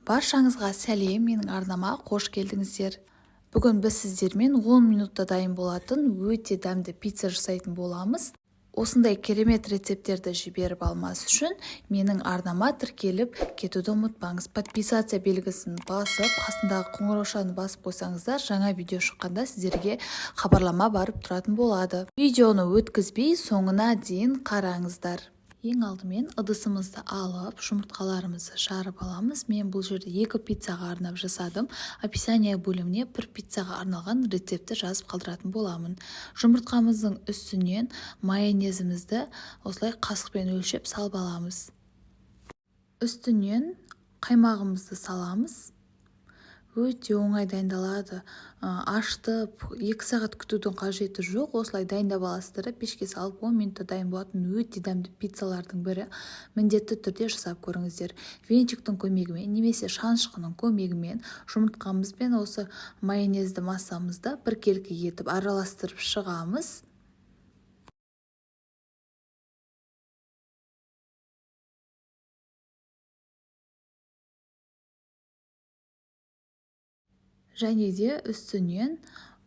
Баршаңызға сәлем! Менің арнама қош келдіңіздер! Бүгін біз сіздермен 10 минутта дайын болатын өте дәмді пицца жасайтын боламыз. Осындай керемет рецепттерді жіберіп алмас үшін менің арнама тіркеліп кетуді ұмытпаңыз. Подписаться белгісін басып, қасындағы қоңыраушаны басып қойсаңыздар, жаңа видео шыққанда сіздерге хабарлама барып тұратын болады. Видеоны өткізбей, соңына дейін қараңыздар. Ең алдымен ыдысымызды алып, жұмыртқаларымызды жарып аламыз. Мен бұл жерде 2 пиццаға арнап жасадым. Описание бөліміне бір пиццаға арналған рецептті жазып қалдыратын боламын. Жұмыртқамыздың үстінен майонезімізді осылай қасықпен өлшеп салып аламыз. Үстінен қаймағымызды саламыз. Өте оңай дайындалады. Ашытып 2 сағат күтудің қажеті жоқ. Осылай дайындап аласыздар да, пешке салып 10 минутта дайын болатын өте дәмді пиццалардың бірі. Міндетті түрде жасап көріңіздер. Венчиктің көмегімен немесе шанышқының көмегімен жұмыртқамыз бен осы майонезді массамызды біркелкі етіп араластырып шығамыз. Және де үстінен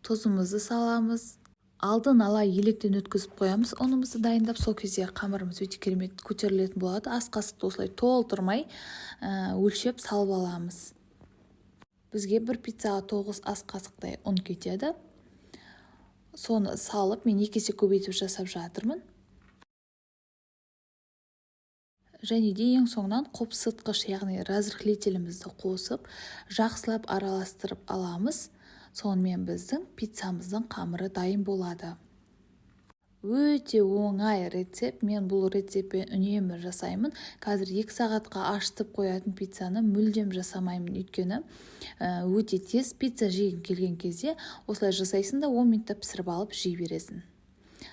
тұзымызды саламыз. Алдын ала електен өткізіп қоямыз ұнымызды дайындап, сол кезде қамырымыз өте керемет көтерілетін болады. Ас қасықты осылай толтырмай өлшеп салып аламыз. Бізге бір пиццаға 9 ас қасықтай ұн кетеді. Соны салып, мен 2 есе көбейтіп жасап жатырмын. Және де ең соңынан қопсытқыш, яғни разрыхлителімізді қосып, жақсылап араластырып аламыз. Сонымен біздің пиццамыздың қамыры дайын болады. Өте оңай рецепт. Мен бұл рецептпен үнемі жасаймын. Қазір 2 сағатқа ашытып қоятын пиццаны мүлдем жасамаймын. Өйткені өте тез пицца жегің келген кезде осылай жасайсың да 10 минутта пісіріп алып жей бересің.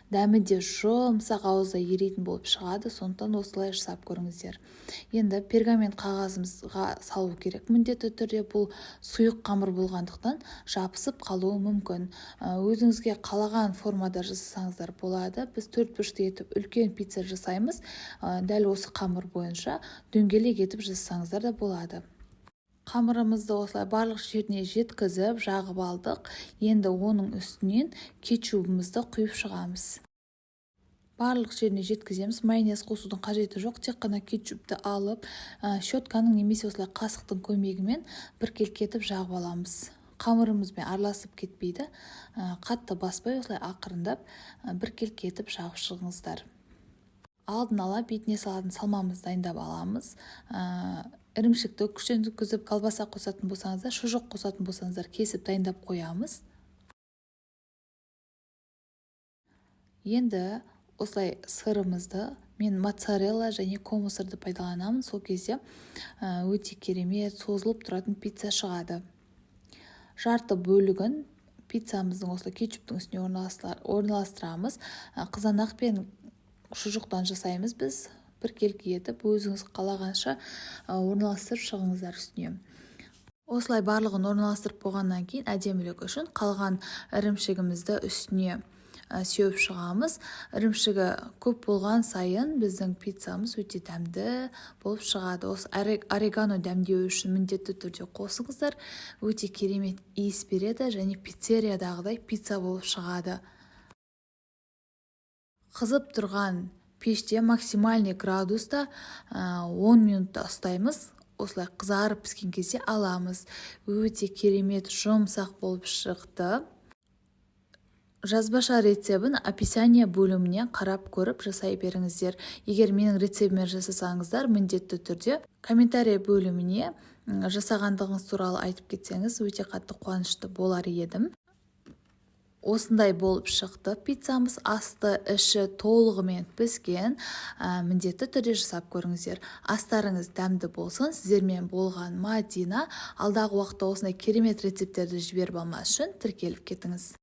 Дәмі де жұмсақ, ауызда ерейтін болып шығады, сондықтан осылай жасап көріңіздер. Енді пергамент қағазымызға салу керек. Міндетті түрде бұл сұйық қамыр болғандықтан жабысып қалуы мүмкін. Өзіңізге қалаған формада жасасаңыздар болады. Біз төрт бұрышты етіп үлкен пицца жасаймыз. Дәл осы қамыр бойынша дөңгелек етіп жасасаңыздар да болады. Қамырымызды осылай барлық жеріне жеткізіп, жағып алдық. Енді оның үстінен кетчубымызды құйып шығамыз. Барлық жеріне жеткіземіз. Майонез қосудың қажеті жоқ. Тек қана кетчупты алып, щетканың немесе осылай қасықтың көмегімен біркелкі етіп жағып аламыз. Қамырымызбен араласып кетпейді. Қатты баспай осылай ақырындап, біркелкі етіп жағып шығыңыздар. Алдын ала бетіне салатын салмамызды дайындап аламыз. Ірімшікті күштен өткізіп, колбаса қосатын болсаңыздар, шұжық қосатын болсаңыздар, кесіп дайындап қоямыз. Енді осылай сырымызды, мен моцарелла және комо сырды пайдаланамын. Сол кезде өте керемет созылып тұратын пицца шығады. Жарты бөлігін пиццамыздың осылай кетчуптың үстіне орналастырамыз. Қызанақ пен шұжықтан жасаймыз біз. Біркелкі етіп өзіңіз қалағанша орналастырып шығыңыздар үстіне. Осылай барлығын орналастырып болғаннан кейін әдемілік үшін қалған ірімшігімізді үстіне сеуіп шығамыз. Ірімшігі көп болған сайын біздің пиццамыз өте дәмді болып шығады. Осы орегано дәмдеу үшін міндетті түрде қосыңыздар. Өте керемет иіс береді және пиццериядағыдай пицца болып шығады. Қызып тұрған пеште максимальный градуста 10 минутта ұстаймыз. Осылай қызарып піскен кезде аламыз. Өте керемет жұмсақ болып шықты. Жазбаша рецебін описание бөлімінен қарап көріп жасай беріңіздер. Егер менің рецебіме жасасаңыздар, міндетті түрде комментарий бөліміне жасағандығыңыз туралы айтып кетсеңіз, өте қатты қуанышты болар едім. Осындай болып шықты пиццамыз, асты іші толығымен піскен. Міндетті түрде жасап көріңіздер. Астарыңыз дәмді болсын. Сіздермен болған Мадина. Алдағы уақытта осындай керемет рецепттерді жіберіп алмас үшін тіркеліп кетіңіз.